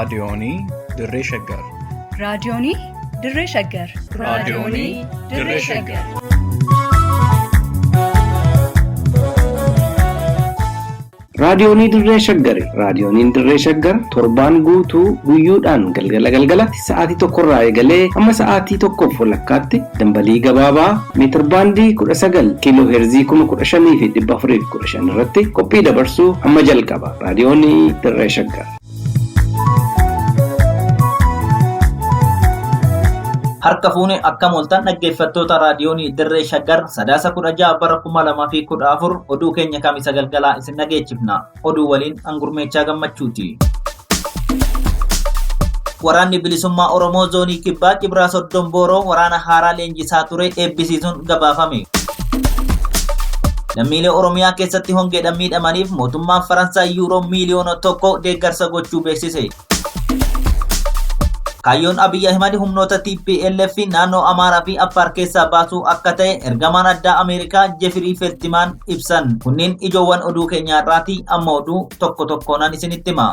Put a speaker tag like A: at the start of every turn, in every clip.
A: Raadiyoonii Dirree Shaggar.
B: Raadiyoonii Dirree Shaggar.
A: Raadiyoonii Dirree Shaggar.
C: Raadiyoonii Dirree Shaggari. Raadiyooniin Dirree Shaggar torbaan guutuu guyyoodhaan galgala galgalatti sa'aatii tokkorraa eegalee hamma sa'aatii tokkoof walakkaatti dambalii gabaabaa meetirbaandii 19 kiiloo heerzii 15,415 irratti qophii dabarsuu hamma jalqaba. Raadiyoonii Dirree Shaggar.
D: Harka fuune akkam ooltan dhaggeeffattoota raadiyoonii Dirree Shaggar Sadaasa 16 bara 2014 oduu keenya kamisa galgalaa isin dhageechifna. Oduu waliin Angurmeechaa Gammachuuti. Waraanni Bilisummaa Oromoo Zoonii Kibbaa Cibraa Soddom Booroo waraana haaraa leenjisaa ture eebbisiisuun gabaafame. Lammiilee Oromiyaa keessatti hongeedhaan miidhamaniif mootummaan Faransaay yuuroo miiliyoona 1 deeggarsa gochuu beeksise. Kaayyoon Abiy Ahimad humnoota TPLF naannoo Amaaraa fi Affaar keessaa baasuu akka ta'e ergamaan addaa Ameerikaa Jefirii Feltimaan ibsan. Kunniin ijoowwan oduu keenyaa irraati amma oduu tokko tokkoonaan isinitti hima.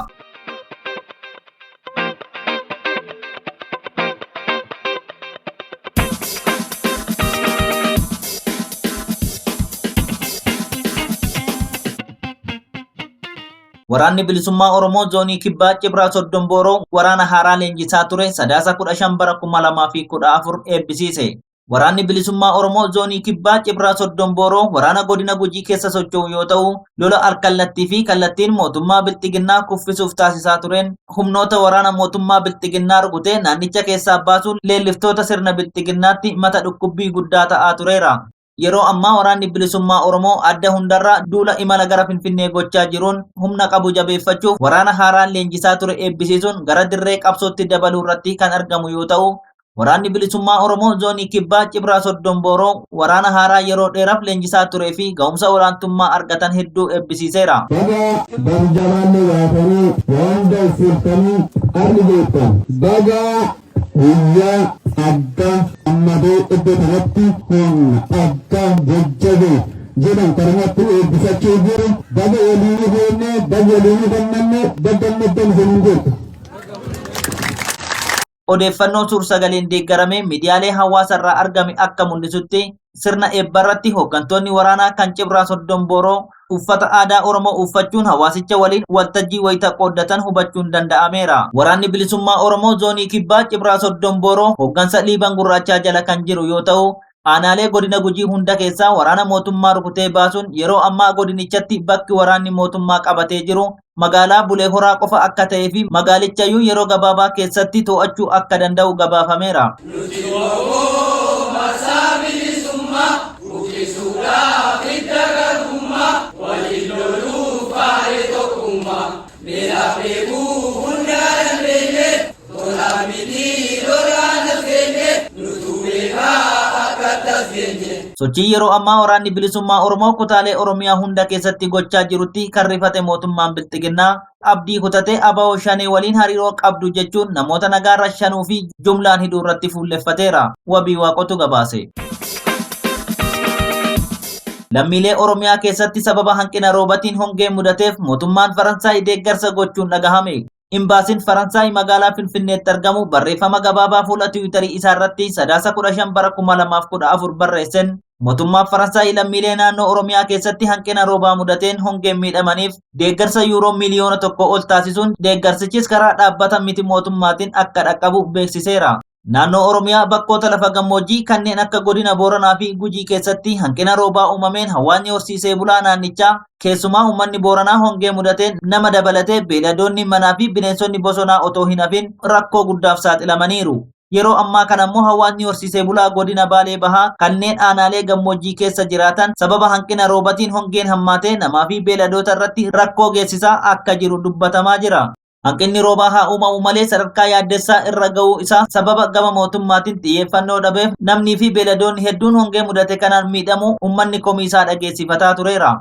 D: Waraanni Bilisummaa Oromoo Zoonii Kibbaa Cibraa Soddom Booroo waraana haaraa leenjisaa ture Sadaasa 15 bara 2014 eebbisiise. Waraanni Bilisummaa Oromoo Zoonii Kibbaa Cibraa Soddom Booroo waraana godina Gujii keessa socho'u yoo ta'u, lola alkallattii fi kallattiin mootummaa Bilxiginnaa kuffisuuf taasisaa tureen humnoota waraana mootummaa Bilxiginnaa rukutee naannicha keessaa baasuun leelliftoota sirna Bilxiginnaatti mata dhukkubbii guddaa ta'aa tureera. Yeroo ammaa Waraanni Bilisummaa Oromoo adda hundarraa duula imala gara Finfinnee gochaa jiruun humna qabu jabeeffachuuf waraana haaraan leenjisaa ture eebbisiisuun gara dirree qabsootti dabaluu irratti kan argamu yoo ta'u, Waraanni Bilisummaa Oromoo Zoonii Kibbaa Cibraa Soddom Booroo waraana haaraa yeroo dheeraaf leenjisaa turee fi ga'umsa olaantummaa argatan hedduu eebbisiiseera.
E: Baga barjabaanne baatanii waan dansiftanii arni geettan. Baga Guyyaa adda ammadee iddoo kanatti humna adda jajjabee jedhan kanumatti eebbifachuu jiru. Baga waliin geenne, baga waliin gammanne, baga gammaddan isiniin jedhu.
D: Odeeffannoon suur-sagaleen deeggarame miidiyaalee hawaasarraa argame akka mul'isutti sirna eebbarratti hooggantoonni waraanaa kan Cibraa Soddom Booroo uffata aadaa Oromoo uffachuun hawaasicha waliin waltajjii wayita qooddatan hubachuun danda'ameera. Waraanni Bilisummaa Oromoo Zoonii Kibbaa Cibraa Soddom Booroo hooggansa Liiban Gurraachaa jala kan jiru yoo ta'u, aanaalee godina Gujii hunda keessaa waraana mootummaa rukutee baasuun yeroo ammaa godinichatti bakki waraanni mootummaa qabatee jiru magaalaa Bulee Horaa qofa akka ta'ee fi magaalichayyuu yeroo gabaabaa keessatti to'achuu akka danda'u gabaafameera.
F: Nuti wbo marsaa bilisummaa buqqisuudhaaf hidda garbummaa waliin loluuf faaree tokkummaa beelaaf dheebuu hundaa dandeenyee tolaa mitii lolaan as geenye nutuu beekaa akkatti as geenye.
D: Sochii yeroo ammaa Waraanni Bilisummaa Oromoo kutaalee Oromiyaa hunda keessatti gochaa jirutti kan rifate mootummaan Bilxiginnaa abdii kutatee ABO Shanee waliin hariiroo qabdu jechuun namoota nagaa rashanuu fi jumlaan hidhuu irratti fuulleffateera. Wabii Waaqotu gabaase. Lammiilee Oromiyaa keessatti sababa hanqina roobatiin hongeen mudateef mootummaan Faransaay deeggarsa gochuun dhagahame. Imbaasiin Faransaay magaalaa Finfinneetti argamu barreeffama gabaabaa fuula Tiwiitarii isaarratti Sadaasa 15 bara 2014 barreessen mootummaan Faransaay lammiilee naannoo Oromiyaa keessatti hanqina roobaa mudateen hongeen miidhamaniif deeggarsa yuuroo miiliyoona 1 ol taasisuun deeggarsichis karaa dhaabbata miti mootummaatiin akka dhaqqabu beeksiseera. Naannoo Oromiyaa bakkoota lafa gammoojjii kanneen akka godina Booranaa fi Gujii keessatti hanqina roobaa uumameen hawaasni horsiisee bulaa naannichaa keessumaa uummanni Booranaa hongee mudateen nama dabalatee beeyladoonni manaa fi bineensonni bosonaa otoo hin hafin rakkoo guddaaf saaxilamaniiru. Yeroo ammaa kana immoo hawaasni horsiisee bulaa godina Baalee Bahaa kanneen aanaalee gammoojjii keessa jiraatan sababa hanqina roobatiin hongeen hammaatee namaa fi beeyladoota irratti rakkoo geessisaa akka jiru dubbatamaa jira. Hanqinni roobaa haa uumamu malee sadarkaa yaaddessaa irra ga'uu isaa sababa gama mootummaatiin xiyyeeffannoo dhabeef namnii fi beeyladoonni hedduun hongee mudate kanaan miidhamuu uummanni komii isaa dhageessifataa tureera.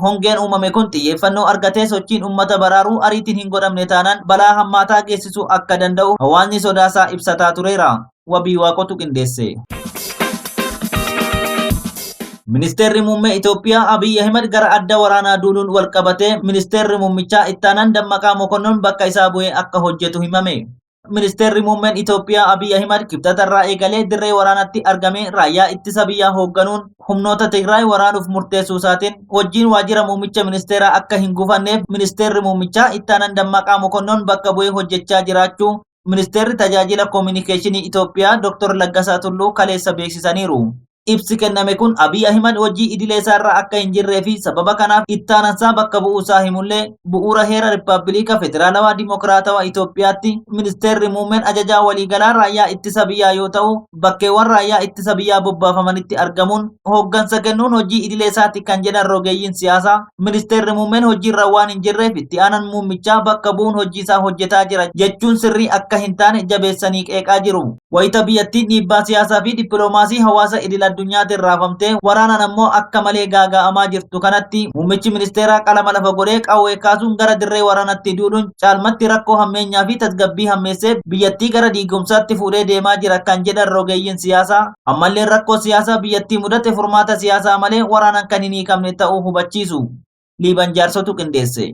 D: Hongeen uumame kun xiyyeeffannoo argatee sochiin uummata baraaruu ariitiin hin godhamne taanaan balaa hammaataa geessisuu akka danda'u hawaasni sodaasaa ibsataa tureera. Wabii Waaqotu qindeesse. Ministeerri muummee Itoophiyaa Abiyyi Ahimad gara adda waraanaa duuluun wal qabatee ministeerri muummichaa ittaanaan Dammaqaa Mokonnon bakka isaa bu'ee akka hojjetu himame. Ministeerri muummeen Itoophiyaa Abiyyi Ahimad kibxatarraa eegalee dirree waraanatti argamee raayyaa ittisa biyyaa hoogganuun humnoota Tigraay waraanuuf murteessuu isaatiin hojiin waajjira muummicha ministeeraa akka hin gufanneef ministeerri muummichaa ittaanaan Dammaqaa Mokonnon bakka bu'ee hojjechaa jiraachuu ministeerri tajaajila koominikeeshinii Itoophiyaa Dr. Laggasaa Tulluu kaleessa beeksisaniiru. Ibsi kenname kun Abiy Ahimad hojii idilee isaarraa akka hin jirree fi sababa kanaaf ittaanansaa bakka bu'uusaa himullee bu'uura heera Rippaabilika Federaalawaa Dimokiraatawaa Itoophiyaatti ministeerri muummeen ajajaa waliigalaa raayyaa ittisa biyyaa yoo ta'u bakkeewwan raayyaa ittisa biyyaa bobbaafamanitti argamuun hooggansa kennuun hojii idilee isaatti kan jedhan rogeeyyiin siyaasaa ministeerri muummeen hojiirra waan hin jirreef itti aanan muummichaa bakka bu'uun hojii isaa hojjetaa jira jechuun sirrii akka hin taane jabeessanii qeeqaa jiru. Wayita biyyattiin dhiibbaa siyaasaa fi dippiloomaasii hawaasa idil addunyaatiin raafamtee waraanaan ammoo akka malee gaaga'amaa jirtu kanatti muummichi ministeeraa qalama lafa godhee qawwee kaasuun gara dirree waraanatti duuluun caalmatti rakkoo hammeenyaa fi tasgabbii hammeessee biyyattii gara diigumsaatti fuudhee deemaa jira kan jedhan rogeeyyiin siyaasaa ammallee rakkoo siyaasaa biyyattii mudate furmaata siyaasaa malee waraanaan kan hin hiikamne ta'uu hubachiisu. Liiban jaarsotu qindeesse.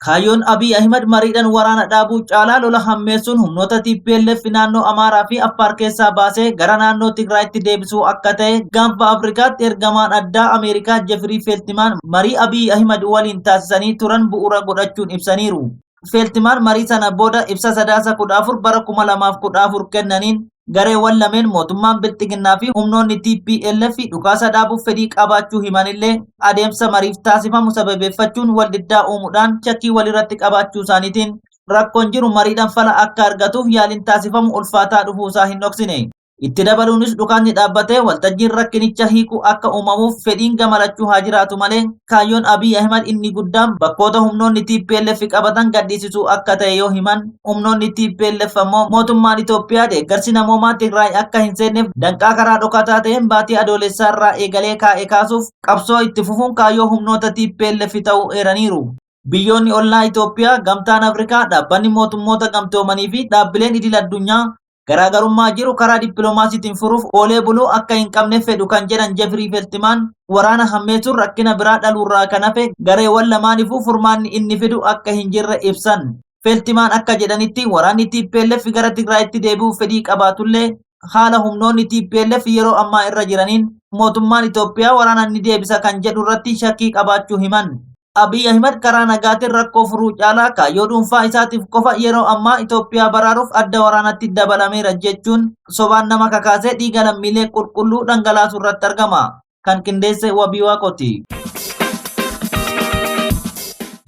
D: Kaayyoon Abiy Ahimad mariidhaan waraana dhaabuu caalaa lola hammeessuun humnoota TPLF naannoo Amaaraa fi Affaar keessaa baasee gara naannoo Tigraayitti deebisuu akka ta'e gaanfa Afrikaatti ergamaan addaa Ameerikaa Jeffrey Feltimaan marii Abiy Ahimad waliin taasisanii turan bu'uura godhachuun ibsaniiru. Feltimaan marii sana booda ibsa sadaasa 14 bara 2014 kennaniin gareewwan lameen mootummaan bilxiginnaa fi humnoonni TPLF dhukaasa dhaabuuf fedhii qabaachuu himanillee adeemsa mariif taasifamu sababeeffachuun waldiddaa uumuudhaan shakkii walirratti qabaachuu isaaniitiin rakkoon jiru mariidhaan fala akka argatuuf yaaliin taasifamu ulfaataa dhufuusaa hin dhoksine. Itti dabaluunis dhukaasni dhaabbatee waltajjiin rakkinicha hiiku akka uumamuuf fedhiin gamalachuu haa jiraatu malee kaayyoon Abiy Ahimad inni guddaan bakkoota humnoonni TPLF qabatan gadhiisisuu akka ta'e yoo himan humnoonni TPLF ammoo mootummaan Itoophiyaa deeggarsi namoomaa Tigraay akka hin seenneef danqaa karaa dhokataa ta'een baatii adoolessaa irraa eegalee kaa'e kaasuuf qabsoo itti fufuun kaayyoo humnoota TPLF ta'uu eeraniiru. Biyyoonni ollaa Itoophiyaa, Gamtaan Afrikaa, dhaabbanni mootummoota gamtoomanii fi dhaabbileen idil addunyaa garaagarummaa jiru karaa dippiloomaasiitiin furuuf oolee buluu akka hin qabne fedhu kan jedhan Jeffrey Feltimaan waraana hammeessuun rakkina biraa dhaluurraa kan hafe gareewwan lamaaniifuu furmaanni inni fidu akka hin jirre ibsan. Feltimaan akka jedhanitti waraanni TPLF gara Tigraayitti deebi'uuf fedhii qabaatullee haala humnoonni TPLF yeroo ammaa irra jiraniin mootummaan Itoophiyaa waraana ni deebisa kan jedhu irratti shakkii qabaachuu himan. Abiy Ahimad karaa nagaatiin rakkoo furuu caalaa kaayyoo dhuunfaa isaatiif qofa yeroo ammaa Itoophiyaa baraaruuf adda waraanatti dabalameera jechuun sobaan nama kakaasee dhiiga lammiilee qulqulluu dhangalaasuu irratti argama. Kan qindeesse Wabii Waaqooti.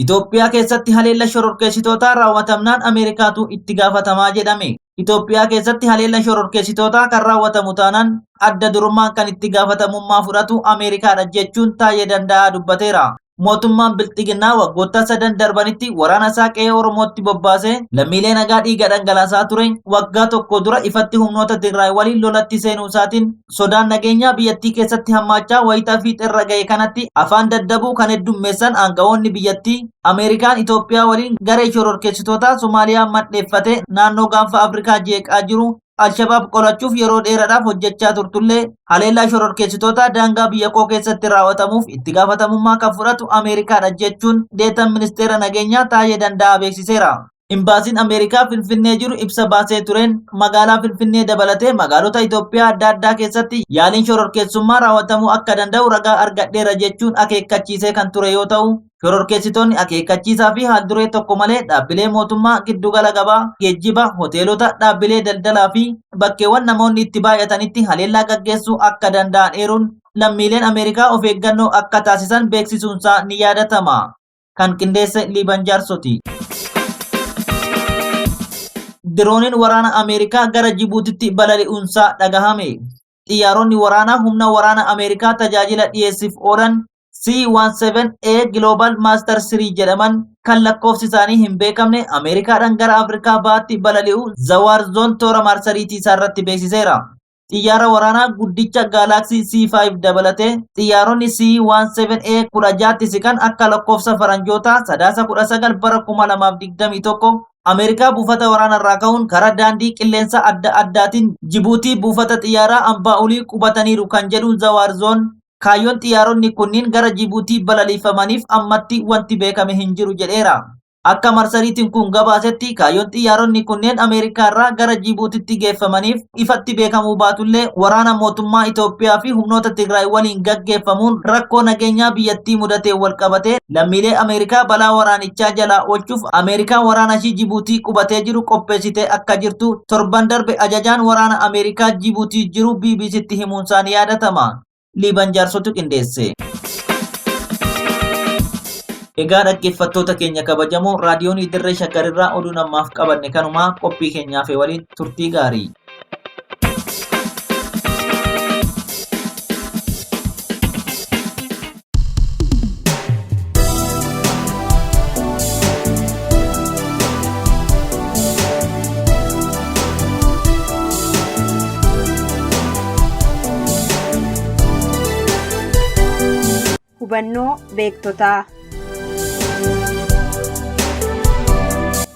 D: Itoophiyaa keessatti haleella shororkeessitootaa raawwatamnaan Ameerikaatu itti gaafatamaa jedhame. Itoophiyaa keessatti haleella shororkeessitootaa kan raawwatamu taanaan adda durummaan kan itti gaafatamummaa fudhatu Ameerikaadha jechuun Taayee Danda'aa dubbateera. Mootummaan Bilxiginnaa waggoota sadan darbanitti waraana isaa qe'ee Oromootti bobbaasee lammiilee nagaa dhiiga dhangalaasaa ture waggaa tokko dura ifatti humnoota Tigraay waliin lolatti seenuu isaatiin sodaan nageenyaa biyyattii keessatti hammaachaa wayitaa fiixerra ga'e kanatti afaan daddabuu kan heddummeessan aangawoonni biyyattii Ameerikaan Itoophiyaa waliin garee shororkeessitootaa Somaaliyaa madheeffate naannoo gaanfa Afrikaa jeeqaa jiru Alshabaab qolachuuf yeroo dheeraadhaaf hojjechaa turtullee haleellaa shororkeessitoota daangaa biyya koo keessatti raawwatamuuf itti gaafatamummaa kan fudhatu Ameerikaadha jechuun deetan ministeera nageenyaa Taayee Danda'aa beeksiseera. Imbaasiin Ameerikaa Finfinnee jiru ibsa baasee tureen magaalaa Finfinnee dabalatee magaalota Itoophiyaa adda addaa keessatti yaaliin shororkeessummaa raawwatamuu akka danda'u ragaa argadheera jechuun akeekkachiisee kan ture yoo ta'u shororkeessitoonni akeekkachiisaa fi haalduree tokko malee dhaabbilee mootummaa giddugala gabaa, geejjiba, hoteelota, dhaabbilee daldalaa fi bakkeewwan namoonni itti baay'atanitti haleellaa gaggeessuu akka danda'an eeruun lammiileen Ameerikaa of eeggannoo akka taasisan beeksisuunsaa ni yaadatama. Kan qindeesse Liiban Jaarsoti. Dirooniin waraana Ameerikaa gara Jibuutitti balali'uunsaa dhagahame. Xiyyaaronni waraanaa humna waraana Ameerikaa tajaajila dhiyeessiif oolan C-17A Global Master 3 jedhaman kan lakkoofsi isaanii hin beekamne Ameerikaadhaan gara Afrikaa bahaatti balali'u Zawaar Zoon toora marsariitii isaa irratti beeksiseera. Xiyyaara waraanaa guddicha Galaxy C5 dabalatee xiyyaaronni C-17A 16tti siqan akka lakkoofsa faranjootaa Sadaasa 19 bara 2021 Ameerikaa buufata waraanarraa ka'uun karaa daandii qilleensa adda addaatiin Jibuutii buufata xiyyaaraa Ambaa'ulii qubataniiru kan jedhu Zawaarzoon kaayyoon xiyyaaronni kunniin gara Jibuutii balaliifamaniif ammatti wanti beekame hin jiru jedheera. Akka marsariitiin kun gabaasetti kaayyoon xiyyaaronni kunneen Ameerikaarraa gara Jibuutitti geeffamaniif ifatti beekamuu baatullee waraana mootummaa Itoophiyaa fi humnoota Tigraay waliin gaggeeffamuun rakkoo nageenyaa biyyattii mudatee walqabatee lammiilee Ameerikaa balaa waraanichaa jalaa oolchuuf Ameerikaan waraana ishii Jibuutii qubatee jiru qopheessitee akka jirtu torban darbe ajajaan waraana Ameerikaa Jibuutii jiru BBCtti himuunsaa ni yaadatama. Liiban Jaarsotu qindeesse. Egaa dhaggeeffattoota keenya kabajamoo raadiyoon Dirree Shaggarirraa oduu namaaf qabanne kanumaa qophii keenyaaf waliin turtii gaarii.
G: Hubannoo beektotaa.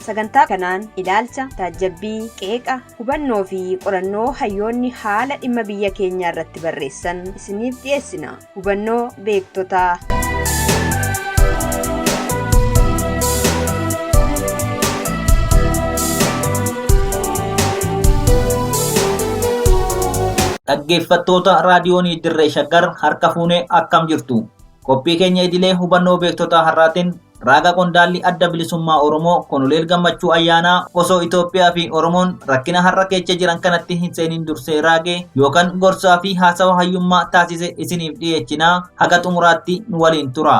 G: Sagantaa kanaan ilaalcha, taajjabbii, qeeqa, hubannoo fi qorannoo hayyoonni haala dhimma biyya keenyaa irratti barreessan isiniif dhiyeessina. Hubannoo beektotaa.
D: Dhaggeeffattoota raadiyoonii Dirree Shaggar harka fuunee akkam jirtu. Qophii keenya idilee hubannoo beektotaa har'aatiin raaga qondaalli adda bilisummaa Oromoo Koloneel Gammachuu Ayyaanaa osoo Itoophiyaa fi Oromoon rakkina har'a keessa jiran kanatti hin seenin dursee raage yookaan gorsaa fi haasawa hayyummaa taasise isiniif dhiyeechinaa haga xumuraatti nu waliin tura.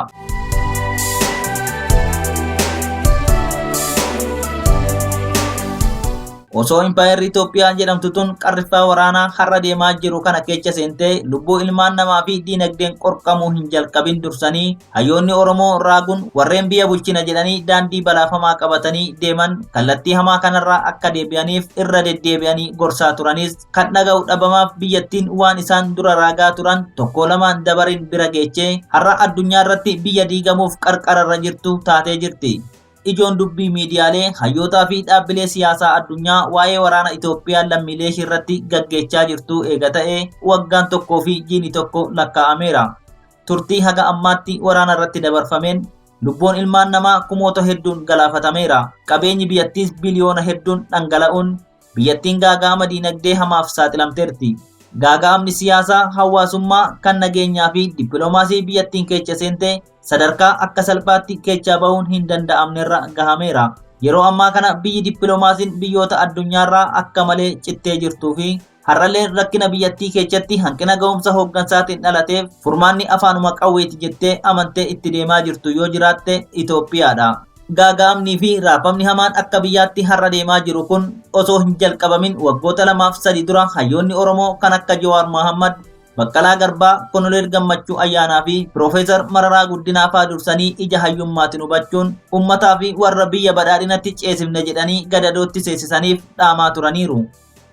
D: Osoo impaayerri Itoophiyaa jedhamtu tun qarriffaa waraanaa har'a deemaa jiru kana keessa seentee lubbuu ilmaan namaa fi diinagdeen qorqamuu hin jalqabin dursanii hayyoonni Oromoo raaguun warreen biyya bulchina jedhanii daandii balaafamaa qabatanii deeman kallattii hamaa kanarraa akka deebi'aniif irra deddeebi'anii gorsaa turanis kan dhaga'u dhabamaaf biyyattiin waan isaan dura raagaa turan tokko lamaan dabarin bira geechee har'a addunyaa irratti biyya diigamuuf qarqararra jirtu taatee jirti. Ijoon dubbii miidiyaalee hayyootaa fi dhaabbilee siyaasaa addunyaa waa'ee waraana Itoophiyaa lammiilee ishee irratti gaggeechaa jirtu eega ta'ee waggaan tokkoo fi jiini tokko lakkaa'ameera. Turtii haga ammaatti waraana irratti dabarfameen lubbuun ilmaan namaa kumoota hedduun galaafatameera. Qabeenyi biyyattiis biliyoona hedduun dhangala'uun biyyattiin gaaga'ama diinagdee hamaaf saaxilamteerti. Gaaga'amni siyaasaa, hawaasummaa, kan nageenyaa fi dippiloomaasii biyyattiin keessa seente sadarkaa akka salphaatti keessaa bahuun hin danda'amnerra gahameera. Yeroo ammaa kana biyyi dippiloomaasiin biyyoota addunyaarraa akka malee cittee jirtuu fi har'alleen rakkina biyyattii keessatti hanqina ga'umsa hooggansaatiin dhalateef furmaanni afaanuma qawweeti jettee amantee itti deemaa jirtu yoo jiraatte Itoophiyaadha. Gaaga'amnii fi raafamni hamaan akka biyyaatti har'a deemaa jiru kun osoo hin jalqabamin waggoota 2 fi 3 dura hayyoonni Oromoo kan akka Jawaar Mohammad, Baqqalaa Garbaa, Koloneel Gammachuu Ayyaanaa fi Piroofeesar Mararaa Guddinaa fa'aa dursanii ija hayyummaatiin hubachuun uummataa fi warra biyya badhaadhinatti ceesifne jedhanii gadadootti seensisaniif dhaamaa turaniiru.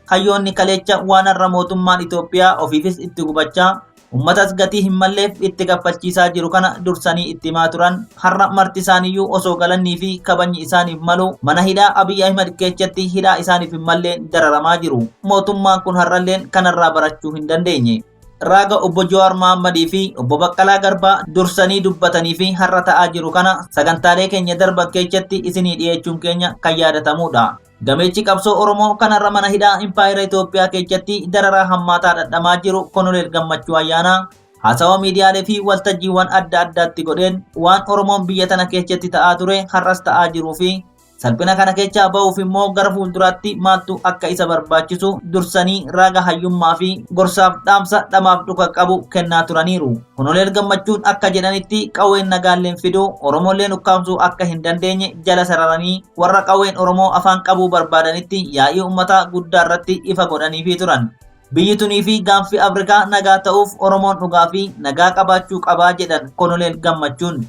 D: Hayyoonni kaleecha waan har'a mootummaan Itoophiyaa ofiifis itti gubachaa uummatas gatii hin malleef itti kaffalchiisaa jiru kana dursanii itti himaa turan har'a marti isaaniiyyuu osoo galannii fi kabajni isaaniif malu mana hidhaa Abiy Ahmed keessatti hidhaa isaaniif hin malleen dararamaa jiru. Mootummaan kun har'alleen kanarraa barachuu hin dandeenye. Raaga obbo Jawaar Mohammadii fi obbo Baqqalaa Garbaa dursanii dubbatanii fi har'a ta'aa jiru kana sagantaalee keenya darban keessatti isinii dhiyeechuun keenya kan yaadatamudha. Gameechi qabsoo Oromoo kanarra mana hidhaa impaayera Itoophiyaa keessatti dararaa hammaataa dhadhamaa jiru Koloneel Gammachuu Ayyaanaa haasawa miidiyaalee fi waltajjiiwwan adda addaatti godheen waan Oromoon biyya tana keessatti ta'aa ture har'as ta'aa jiruu fi salphina kana keessaa ba'uuf immoo gara fuulduraatti maaltu akka isa barbaachisu dursanii raaga hayyummaa fi gorsaaf dhaamsa dhamaaf dhuka qabu kennaa turaniiru. Koloneel Gammachuun akka jedhanitti qawween nagaalleen fiduu Oromolleen ukkaamsuu akka hin dandeenye jala sararanii warra qawween Oromoo afaan qabuu barbaadanitti yaa'ii uummataa guddaa irratti ifa godhaniifii turan. Biyyi tunii fi gaanfi Afrikaa nagaa ta'uuf Oromoon dhugaa fi nagaa qabaachuu qabaa jedhan Koloneel Gammachuun.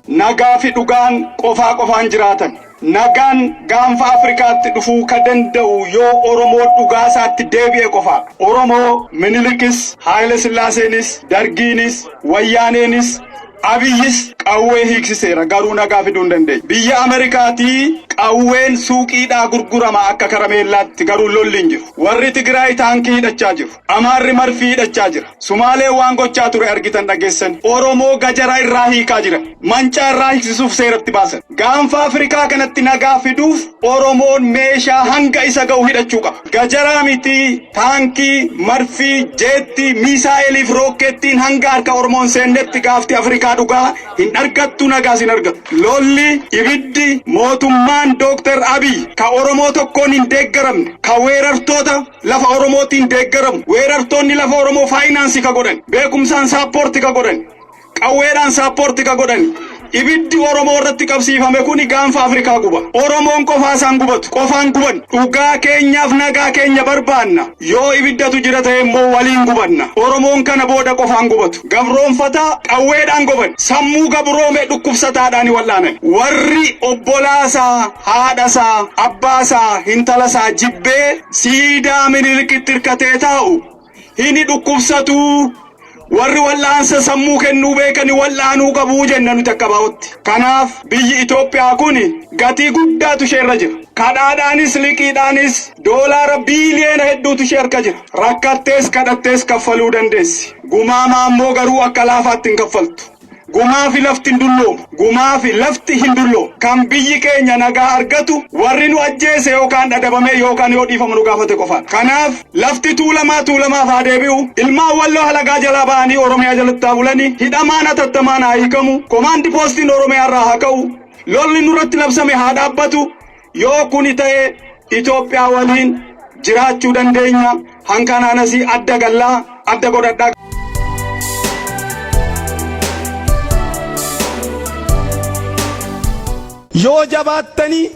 H: Nagaa fi dhugaan qofaa qofaan jiraatan. Nagaan gaanfa Afrikaatti dhufuu ka danda'u yoo Oromoo dhugaasaatti deebi'e qofaadha. Oromoo Minilikis, Haayile Sillaaseenis, Dargiinis, Wayyaaneenis, Abiyyis qawwee hiiksiseera, garuu nagaa fiduu hin dandeenye. Biyya Ameerikaatii qawween suuqiidhaa gurgurama akka karameellaatti, garuu lolli hin jiru. Warri Tigraay taankii hidhachaa jiru. Amaarri marfii hidhachaa jira. Sumaaleen waan gochaa ture argitan, dhageessan. Oromoo gajara irraa hiikaa jira. Mancaa irraa hiiksisuuf seeratti baasan. Gaanfa Afrikaa kanatti nagaa fiduuf Oromoon meeshaa hanga isa ga'u hidhachuu qaba. Gajaraa miti, taankii, marfii, jeettii, miisaa'eliif rookkeettiin hanga harka Oromoon seennetti gaafti Afrikaa dhugaa hin argattu, nagaas hin argattu. Lolli, ibiddi, mootummaan Dooktar Abiy ka Oromoo tokkoon hin deeggaramne, ka weerartoota lafa Oromootiin deeggaramu, weerartoonni lafa Oromoo finance ka godhan, beekumsaan support ka godhan, qawweedhaan support ka godhan, ibiddi Oromoo irratti qabsiifame kuni gaanfa Afrikaa guba. Oromoon qofaa isaan gubatu, qofaan guban. Dhugaa keenyaaf nagaa keenya barbaanna. Yoo ibiddatu jira ta'e immoo waliin gubanna. Oromoon kana booda qofaan gubatu. Gabroonfataa qawweedhaan goban. Sammuu gabroome dhukkubsataadhaan wal'aanan. Warri obbolaasaa, haadhasaa, abbaasaa, hintalasaa jibbee siidaa Minilikitti hirkatee taa'u hini dhukkubsatuu, warri wal'aansa sammuu kennuu beekani wal'aanuu qabuu jenna nuti akka baa'utti. Kanaaf biyyi Itoophiyaa kun gatii guddaatu ishee irra jira. Kadhaadhaanis liqiidhaanis doolaara biiliyoona hedduutu ishee harka jira. Rakkattees kadhattees kaffaluu dandeessi. Gumaamaa immoo garuu akka laafaatti hin kaffaltu. Gumaa fi lafti hin dulloomu. Gumaa fi lafti hin dulloomu. Kan biyyi keenya nagaa argatu warri nu ajjeese yookaan dhadhabame yookaan yoo dhiifamu nu gaafate qofaadha. Kanaaf lafti Tuulamaa Tuulamaaf haa deebi'u. Ilmaan Walloo halagaa jalaa ba'anii Oromiyaa jalatti haa bulani. Hidhamaan hatattamaan haa hiikamu. Komaandi poostiin Oromiyaa irraa haa ka'u. Lolli nurratti labsame haa dhaabbatu. Yoo kuni ta'e Itoophiyaa waliin jiraachuu dandeenya. Hankanaan asii adda gallaa, adda godhadhaa.
I: Yoo jabaattanii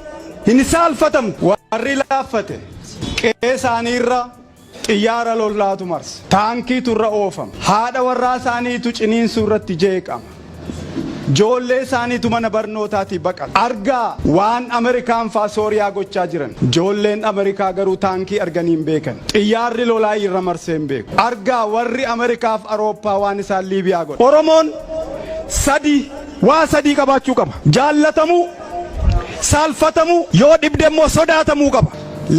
I: hin saalfatamtu. Warri laaffate qe'ee isaaniirra xiyyaara lollaatu marsa. Taankiitu irra oofama. Haadha warraa isaaniitu ciniinsuu irratti jeeqama. Joollee isaaniitu mana barnootaatii baqata. Argaa waan Ameerikaan faa Sooriyaa gochaa jiran. Joolleen Ameerikaa garuu taankii arganii hin beekan. Xiyyaarri lolaa irra marsee hin beeku. Argaa warri Ameerikaaf Awurooppaa waan isaan Liibiyaa godhan. Oromoon sadii waa sadii qabaachuu qaba. Jaallatamuu, saalfatamuu, yoo dhibde immoo sodaatamuu qaba.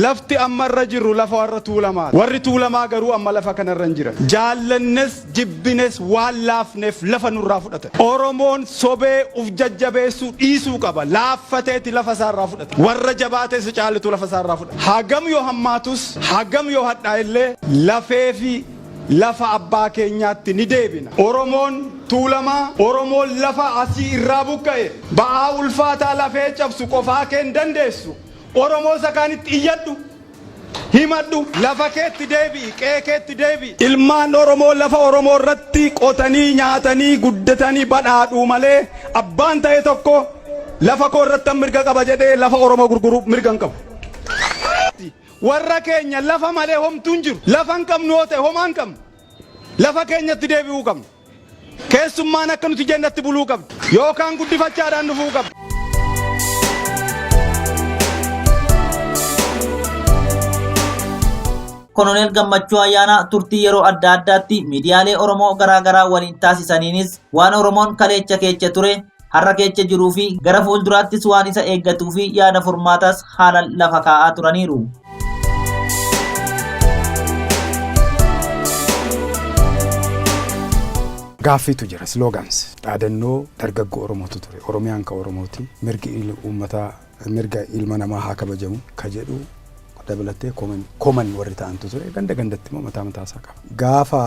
I: Lafti amma irra jirru lafa warra Tuulamaati. Warri Tuulamaa garuu amma lafa kanarra hin jiran. Jaallannes jibbines waan laafneef lafa nurraa fudhatan. Oromoon sobee uf jajjabeessuu dhiisuu qaba. Laaffateeti lafa isaarraa fudhata. Warra jabaatee isa caalitu lafa isaarraa fudhata. Hagam yoo hammaatus, hagam yoo hadhaa'ellee, lafee fi lafa abbaa keenyaatti ni deebina. Oromoon Tuulamaa, Oromoon lafa asii irraa buqqa'e, ba'aa ulfaataa lafee cabsu qofaa kee hin dandeessu. Oromoo isa kaanitti iyyadhu, himadhu, lafa keetti deebi'i, qe'ee keetti deebi'i. Ilmaan Oromoo lafa Oromoo irratti qotanii, nyaatanii, guddatanii badhaadhuu malee abbaan ta'e tokko lafa koo irratti mirga qaba jedhee lafa Oromoo gurguruu mirga hin qabu. Warra keenya, lafa malee homtuu hin jiru. Lafa hin qabnu yoo ta'e homaa hin qabnu. Lafa keenyatti deebi'uu qabna. Keessummaan akka nuti jennatti buluu qabdi. Yookaan guddifachaadhaan dhufuu qabdi.
D: Koloneel Gammachuu Ayyaanaa turtii yeroo adda addaatti miidiyaalee Oromoo garaa garaa waliin taasisaniinis waan Oromoon kaleecha keecha ture, har'a keecha jiruu fi gara fuulduraattis waan isa eeggatuu fi yaada furmaataas haalaan lafa kaa'aa turaniiru.
J: Gaaffiitu jira, slogans, dhaadannoo dargaggoo Oromootu ture. Oromiyaan ka Oromooti, mirgi uummataa, mirga ilma namaa haa kabajamu ka jedhu dabalatee common warri ta'antu ture. Ganda gandatti immoo mataa mataa isaa qaba. Gaafa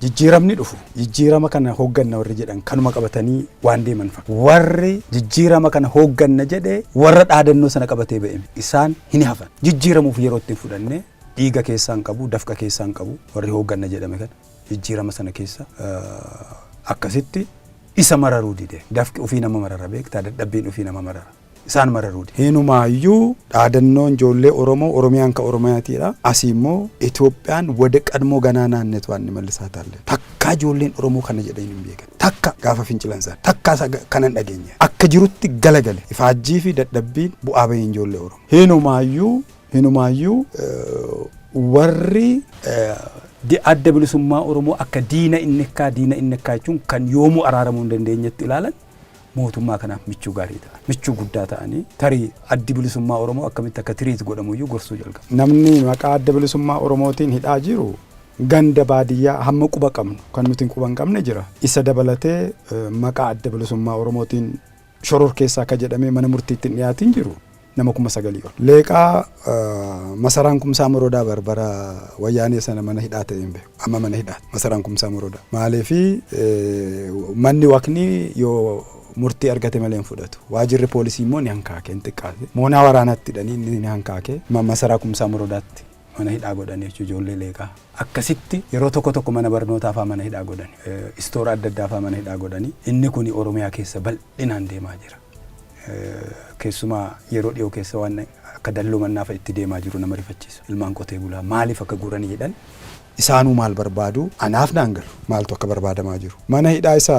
J: jijjiiramni dhufu, jijjiirama kana hoogganna warri jedhan kanuma qabatanii waan deeman fakkaata. Warri jijjiirama kana hoogganna jedhe warra dhaadannoo sana qabatee ba'e isaan hin hafan. Jijjiiramuuf yeroo ittiin fudhanne, dhiiga keessaan qabu, dafqa keessaan qabu, warri hoogganna jedhame kana jijjiirama sana keessa akkasitti isa mararuu dide. Dafqi ofii nama marara, beektaa, dadhabbiin ofii nama marara. Isaan mararuu dide. Hinumaayyuu dhaadannoon ijoollee Oromoo Oromiyaan ka Oromiyaatiidha. Asii immoo Itoophiyaan wada qadmoo ganaanaannetwaan innimallisaataallen. Takkaa ijoolleen Oromoo kana jedhanii hin beekan. Takka gaafa fincilan sana. Takkaa isa kana hin dhageenye. Akka jirutti galagale. Ifaajjii fi dadhabbiin bu'aa bahiin ijoollee Oromoo. Hinumaayyuu hinumaayyuu warri Adda Bilisummaa Oromoo akka diina innekkaa diina innekkaa jechuun kan yoomuu araaramuu hin dandeenyetti ilaalan mootummaa kanaaf michuu gaarii ta'an. Michuu guddaa ta'anii tarii Addi Bilisummaa Oromoo akkamitti akka tiriit godhamu iyyuu gorsuu jalqabu. Namni maqaa Adda Bilisummaa Oromootiin hidhaa jiru ganda baadiyyaa hamma quba qabnu kan nuti quba hin qabne jira. Isa dabalatee maqaa Adda Bilisummaa Oromootiin shororkeessaa akka jedhamee mana murtiitti hin dhiyaatiin jiru nama 9,000 ol. Leeqaa Masaraan Kumsaa Morodaa bar bara Wayyaanee sana mana hidhaa ta'ee hin beeku. Amma mana hidhaati Masaraan Kumsaa Morodaa. Maaliifi manni waqni yoo murtii argate malee hin fudhatu. Waajirri poolisii immoo ni hankaake hin xiqqaate. Moonaa waraanaatti hidhanii inni ni hankaake. Masaraa Kumsaa Morodaatti mana hidhaa godhanii jechuudha ijoollee Leeqaa. Akkasitti yeroo tokko tokko mana barnootaa fa'aa mana hidhaa godhani. Istoora adda addaa fa'aa mana hidhaa godhanii. Inni kuni Oromiyaa keessa bal'inaan deemaa jira. Keessumaa yeroo dhiyoo keessa waan akka dalloo mannaa fa'i itti deemaa jiru nama rifachiisa. Ilmaan qotee bulaa maaliif akka guuranii hidhan? Isaanuu maal barbaadu? Anaaf naan galu. Maaltu akka barbaadamaa jiru. Mana hidhaa isa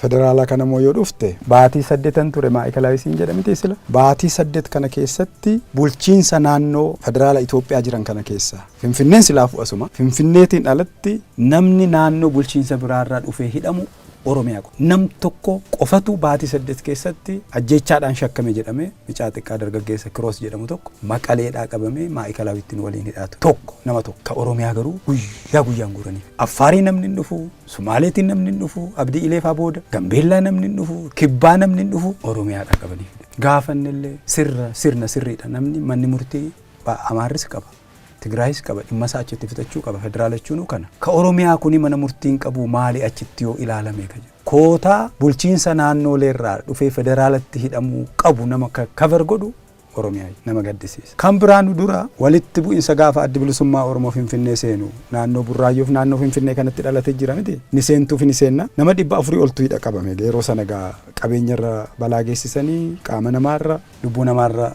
J: federaalaa kana immoo yoo dhufte. Baatii saddetan ture Maa'ikalaawii siin jedhe mitii sila? Baatii saddet kana keessatti bulchiinsa naannoo federaala Itoophiyaa jiran kana keessaa Finfinneen silaafuu asuma, Finfinneetiin alatti namni naannoo bulchiinsa biraarraa dhufee hidhamu Oromiyaa qofa. Nam tokko qofatu baatii 8 keessatti ajjeechaadhaan shakkame jedhamee micaa xiqqaa dargaggeessa Kiroos jedhamu tokko Maqaleedhaa qabamee Maa'ikalaawittiin waliin hidhaa ture. Tokko, nama tokko. Ka Oromiyaa garuu guyyaa guyyaan guuranii. Affaarii namni hin dhufu, Sumaaleetiin namni hin dhufu, Abdii Ileefaa booda, Gambeellaa namni hin dhufu, Kibbaa namni hin dhufu, Oromiyaadhaa qabanii fidan. Gaafannellee sirra, sirna sirriidha namni manni murtii Amaarris qaba. Tigraayis qaba dhimma isaa achitti fixachuu qaba federaala jechuunuu kana. Ka Oromiyaa kuni mana murtii hin qabuu maali achitti yoo ilaalame ka jedhu. Kootaa bulchiinsa naannooleerraa dhufee federaalatti hidhamuu qabu nama ka cover godhu Oromiyaa nama gaddisiisa. Kan biraa nu dura walitti bu'insa gaafa Addi Bilisummaa Oromoo Finfinnee seenu naannoo Burraayyoof naannoo Finfinnee kanatti dhalatee jira miti. Ni seentuuf ni seenna. Nama 400 oltu hidha qabame yeroo sana gaa qabeenyarra balaa geessisanii qaama namaarra lubbuu namaarra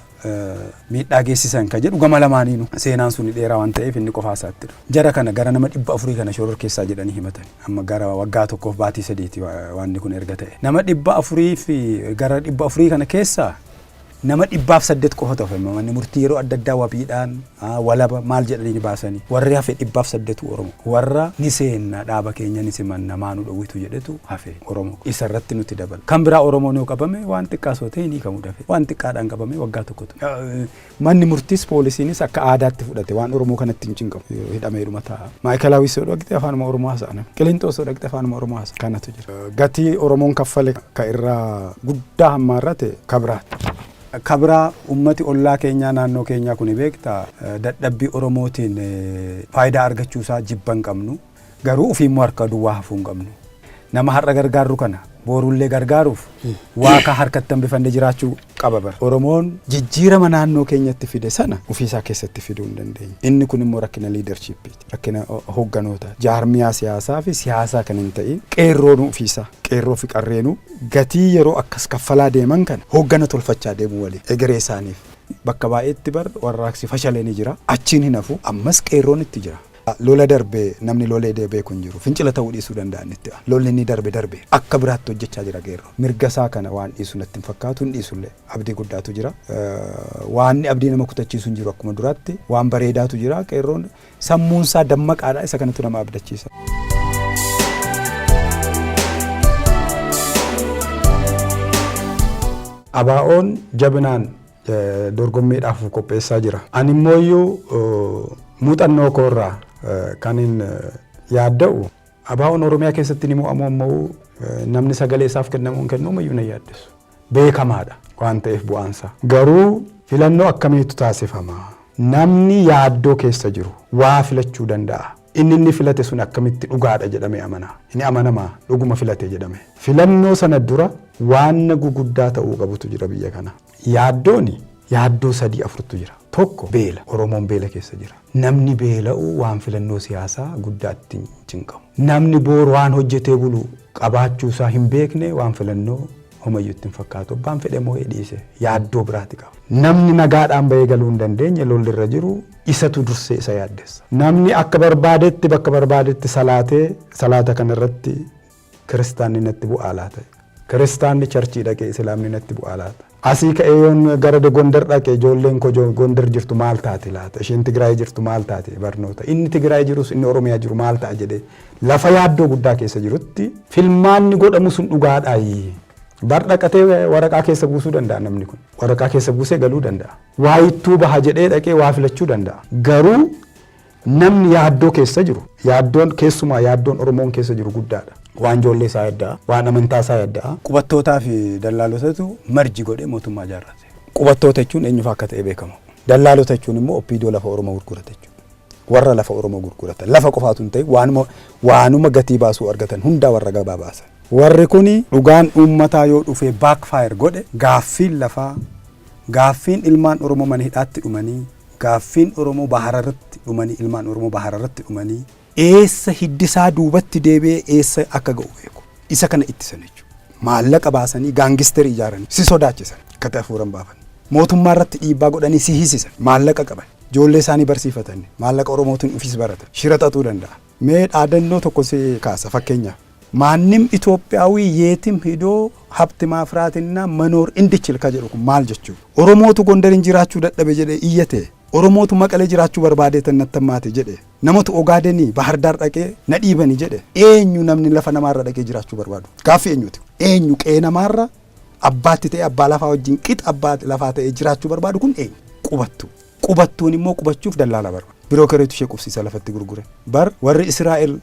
J: miidhaa geessisan kan jedhu gama lamaaniinu seenaan suni dheeraa waan ta'eef inni qofaa isaatti dha. Jara kana gara nama 400 kana shororkeessaa jedhanii himatan. Amma gara waggaa tokkoof baatii sadiiti waanni kun erga ta'e. Nama 400 fi gara 400 kana keessaa nama 108 qofatu hafe. Manni murtii yeroo adda addaa wabiidhaan walaba maal jedhanii ni baasanii. Warri hafe 108 Oromo. Warra ni seenna dhaaba keenya ni simanna maa nu dhowwitu jedhetu hafe Oromo. Isa irratti nuti dabala. Kan biraa Oromoon yoo qabame waan xiqqaas yoo ta'e hin hiikamu dafee. Waan xiqqaadhaan qabamee waggaa tokko ture. Manni murtiis poolisiinis akka aadaatti fudhate waan Oromoo kanatti hin cinqamu. Hidhameedhuma taa'a. Maa'ikalaawis yoo dhaqxe afaanuma Oromoo haasa'a namni. Qilinxoos yoo dhaqxe afaanuma Oromoo haasa'a. Kanatu jira. Gatii Oromoon kaffale ka irraa guddaa hammaarrate ka biraati. Ka biraa ummati ollaa keenyaa naannoo keenyaa kuni beekta dadhabbii Oromootiin faayidaa argachuu isaa jibba hin qabnu. Garuu ufii immoo harka duwwaa hafuu hin qabnu. Nama har'a gargaarru kana boorullee gargaaruuf waa ka harkatti hambifanne jiraachuu qaba bar. Oromoon jijjiirama naannoo keenyatti fide sana ufii isaa keessatti fiduu hin dandeenye. Inni kun immoo rakkina leadership ti. Rakkina hoogganoota. Jaarmiyaa siyaasaa fi siyaasaa kan hin ta'in qeerroonuu ufii isaa, qeerroo fi qarreenuu gatii yeroo akkas kaffalaa deeman kana hooggana tolfachaa deemuu waliin egeree isaaniif. Bakka baay'eetti bar warraaqsi fashale ni jira. Achiin hin hafu. Ammas qeerroon itti jira. Lola darbe namni lolee beeku hin jiru. Fincila ta'uu dhiisuu danda'a inni itti aanu. Lolli inni darbe darbeera. Akka biraatti hojjechaa jira qeerroon. Mirga isaa kana waan dhiisu natti hin fakkaatu, hin dhiisullee. Abdii guddaatu jira. Waanni abdii nama kutachiisu hin jiru akkuma duraatti. Waan bareedaatu jira. Qeerroon sammuun isaa dammaqaadha. Isa kanatu nama abdachiisa. ABOn jabinaan dorgommiidhaaf of qopheessaa jira. Ani immooyyuu muuxannoo koorraa kanin yaadda'u ABOn Oromiyaa keessatti ni mo'amu ammoo namni sagalee isaaf kennamu hin kennu ammayyuu na yaaddessu. Beekamaadha waan ta'eef bu'aansaa. Garuu filannoo akkamiitu taasifama? Namni yaaddoo keessa jiru waa filachuu danda'a. Inni inni filate sun akkamitti dhugaadha jedhamee amana? Inni amanamaa dhuguma filate jedhame. Filannoo sana dura waan guguddaa ta'uu qabutu jira biyya kana. Yaaddooni yaaddoo sadii afurtu jira. Tokko beela. Oromoon beela keessa jira. Namni beela'u waan filannoo siyaasaa guddaatti hin cinqamu. Namni boor waan hojjetee bulu qabaachuu isaa hin beekne waan filannoo Homayyuu itti hin fakkaatu. Abbaan fedhe moo'ee dhiise yaaddoo biraati qaba. Namni nagaadhaan bahee galuu hin dandeenye lolli irra jiru isatu dursee isa yaaddessa. Namni akka barbaadetti bakka barbaadetti salaatee salaata kanarratti kiristaanni natti bu'aa laata? Kiristaanni churchii dhaqee islaamni natti bu'aa laata? Asii ka'ee yoon gara Gondar dhaqe ijoolleen koo Gondar jirtu maal taati laata? Isheen Tigraay jirtu maal taate barnoota? Inni Tigraay jirus inni Oromiyaa jiru maal ta'a jedhee lafa yaaddoo guddaa keessa jirutti filmaanni godhamu sun dhugaadhaayi. Bar dhaqatee waraqaa keessa buusuu danda'a namni kun. Waraqaa keessa buusee galuu danda'a. Waa ittuu baha jedhee dhaqee waa filachuu danda'a. Garuu namni yaaddoo keessa jiru yaaddoon keessumaa yaaddoon Oromoon keessa jiru guddaadha. Waan ijoollee isaa yaadda'a, waan amantaa isaa yaadda'a. Qubattootaa fi dallaalotatu merge godhee mootummaa ijaarrate. Qubattoota jechuun eenyufa akka ta'e beekama. Dallaalota jechuun immoo OPDO lafa Oromoo gurgurate jechuudha. Warra lafa Oromoo gurguratan. Lafa qofaatu hin ta'in waanuma gatii baasuu argatan hundaa warra gabaa baasan. Warri kuni dhugaan uummataa yoo dhufee backfire godhe gaaffiin lafaa, gaaffiin ilmaan Oromoo mana hidhaatti dhumanii, gaaffiin Oromoo bahara irratti dhumanii, ilmaan Oromoo bahara irratti dhumanii eessa hiddisaa duubatti deebi'ee eessa akka ga'u beeku. Isa kana ittisan jechuudha. Maallaqa baasanii gangsterii ijaaranii si sodaachisan akka ta'e hafuuran baafan. Mootummaa irratti dhiibbaa godhanii si hiisisan. Maallaqa qaban. Ijoollee isaanii barsiifatan. Maallaqa Oromootiin ofiis baratan. Shira xaxuu danda'a. Mee dhaadannoo tokko si kaasa fakkeenyaaf. ማንም ኢትዮጵያዊ የትም ሄዶ ሀብት ማፍራትና መኖር እንዲችል ka jedhu kun maal jechuudha? Oromootu Gondarin jiraachuu dadhabe jedhee iyyate. Oromootu Maqalee jiraachuu barbaadee tan natti hammaate jedhe. Namatu Ogaadenii Bahar Daar dhaqee na dhiibani jedhe. Eenyu namni lafa namaarra dhaqee jiraachuu barbaadu? Gaaffii eenyuti? Eenyu qe'ee namaarra abbaatti ta'e abbaa lafaa wajjin qixa abbaa lafaa ta'ee jiraachuu barbaadu kun eenyu? Qubattu. Qubattuun immoo qubachuuf dallaala barbaada. Brokereetu ishee qubsiisa lafatti gurgure. Bar warri Israa'el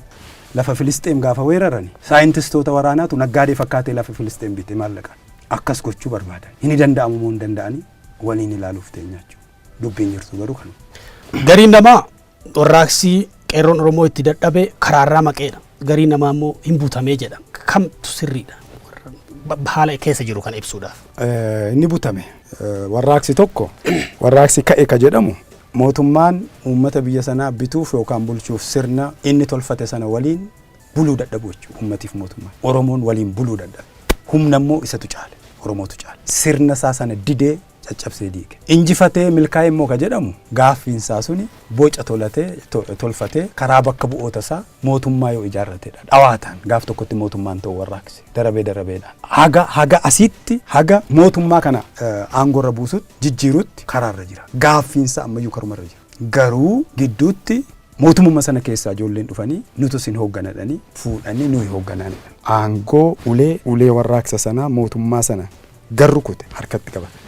J: lafa Filisxeem gaafa weerarani saayintistoota waraanaatu naggaadee fakkaatee lafa Filisxeem bite maallaqaan. Akkas gochuu barbaadan. Hin danda'amu moo hin danda'anii waliin ilaaluuf teenya jechuudha. Dubbiin jirtu garuu kanuma.
K: Gariin namaa warraaqsi qeerroon Oromoo itti dadhabe karaarraa maqeedha. Gariin namaa immoo hin butamee jedha. Kamtu sirriidha? Haala keessa jiru kana ibsuudhaaf.
J: Inni butame. Warraaqsi tokko warraaqsi ka'e ka jedhamu mootummaan uummata biyya sanaa bituuf yookaan bulchuuf sirna inni tolfate sana waliin buluu dadhabu jechuudha. Uummatiif mootummaan. Oromoon waliin buluu dadhabe. Humna immoo isatu caale. Oromootu caale. Sirna isaa sana didee caccabsee diige. Injifatee milkaa'e immoo ka jedhamu gaaffiin isaa suni boca tolatee tolfatee karaa bakka bu'oota isaa mootummaa yoo ijaarratedha. Dhawaataan gaaf tokkotti mootummaan ta'u warraaqsi darabee darabeedhaan. Haga asitti haga mootummaa kana aangoorra buusutti jijjiirutti karaarra jira. Gaaffiin isaa ammayyuu karumarra jira. Garuu gidduutti mootummaa sana keessaa ijoolleen dhufanii nutu isin hoogganadhanii fuudhanii nuyi hooggananidha. Aangoo ulee warraaqsa sanaa mootummaa sana garru kute harkatti qabate.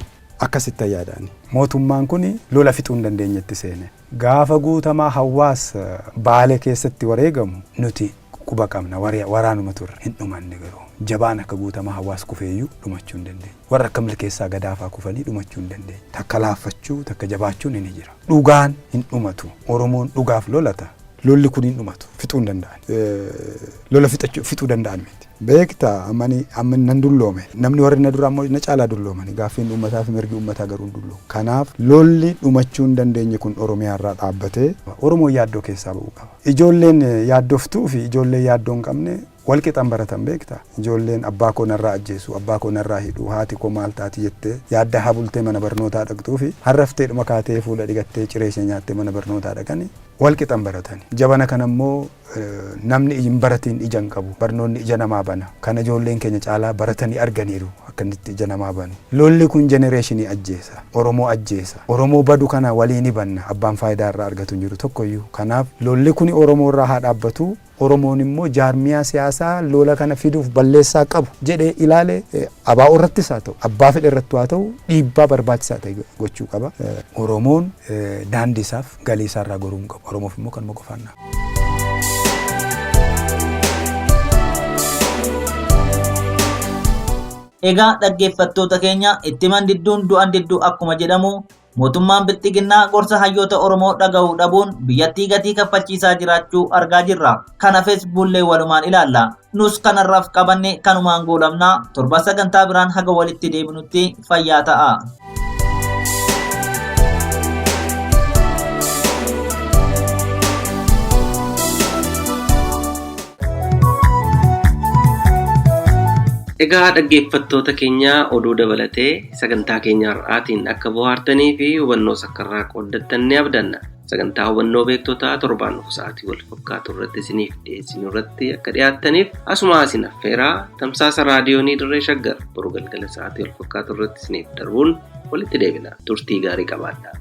J: Akkasitti yaadani. Mootummaan kun lola fixuu hin dandeenyetti seene. Gaafa Guutamaa Hawaas Baalee keessatti wareegamu nuti quba qabna waraanuma turre hin dhumanne garuu. Jabaan akka Guutamaa Hawaas kufeeyyuu dhumachuu hin dandeenye. Warra akka Milkeessaa Gadaafaa kufanii dhumachuu hin dandeenye. Takka laaffachuu takka jabaachuun ni jira. Dhugaan hin dhumatu. Oromoon dhugaaf lolata. Lolli kun hin dhumatu. Fixuu hin danda'an. Lola fixuu danda'an miti. Beektaa amma nan dulloome. Namni warri na dura ammoo na caalaa dulloomani. Gaaffiin uummataa fi mirgi uummataa garuu hin dulloomu. Kanaaf lolli dhumachuu hin dandeenye kun Oromiyaa irraa dhaabbatee Oromoon yaaddoo keessaa ba'uu qaba. Ijoolleen yaaddoftuu fi ijoolleen yaaddoo hin qabne wal qixan baratan beektaa. Ijoolleen abbaa koo narraa ajjeesu, abbaa koo narraa hidhu, haati koo maal taati jettee yaadda haa bultee mana barnootaa dhaqxuu fi harraftee dhuma kaatee fuula dhiqattee ciree ishee nyaattee mana barnootaa dhaqani wal qixan baratani. Jabana kana immoo namni hin baratiin ija hin qabu. Barnoonni ija namaa bana. Kana ijoolleen keenya caalaa baratanii arganiiru akka inni itti ija namaa banu. Lolli kun generationii ajjeesa. Oromoo ajjeesa. Oromoo badu kana walii ni banna. Abbaan faayidaa irraa argatu hin jiru tokkoyyuu. Kanaaf lolli kun Oromoo irraa haa dhaabbatu. Oromoon immoo jaarmiyaa siyaasaa lola kana fiduuf balleessaa qabu jedhee ilaalee ABO irrattis haa ta'u abbaa fedhe irratti haa ta'u dhiibbaa barbaachisaa ta'e gochuu qaba. Oromoon daandii isaaf galii isaarraa goruu hin qabu. Oromoof immoo kanuma qofaan dhaaba.
D: Egaa dhaggeeffattoota keenya itti mandidduun du'an didduu akkuma jedhamu mootummaan bilxiginnaa gorsa hayyoota Oromoo dhaga'uu dhabuun biyyattii gatii kaffalchiisaa jiraachuu argaa jirra. Kanaafis bullee walumaan ilaalla. Nus kanarraaf qabanne kanumaan goolabnaa torba sagantaa biraan haga walitti deebinutti fayyaa ta'a.
C: Egaa dhaggeeffattoota keenya oduu dabalatee sagantaa keenya har'aatiin akka bohaartanii fi hubannoo sakkarraa qooddattan ni abdanna. Sagantaa hubannoo beektotaa torbaan dhufu sa'aatii wal fakkaatu irratti isiniif dhiyeessinu irratti akka dhiyaattaniif asuma isin affeeraa tamsaasa raadiyoonii Dirree Shaggar boru galgala sa'aatii wal fakkaatu irratti isiniif darbuun walitti deebina. Turtii gaarii qabaadhaa.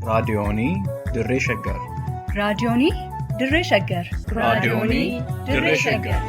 A: Raadiyoonii Dirree Shaggar.
B: Raadiyoonii Dirree Shaggar.
A: Raadiyoonii Dirree Shaggar.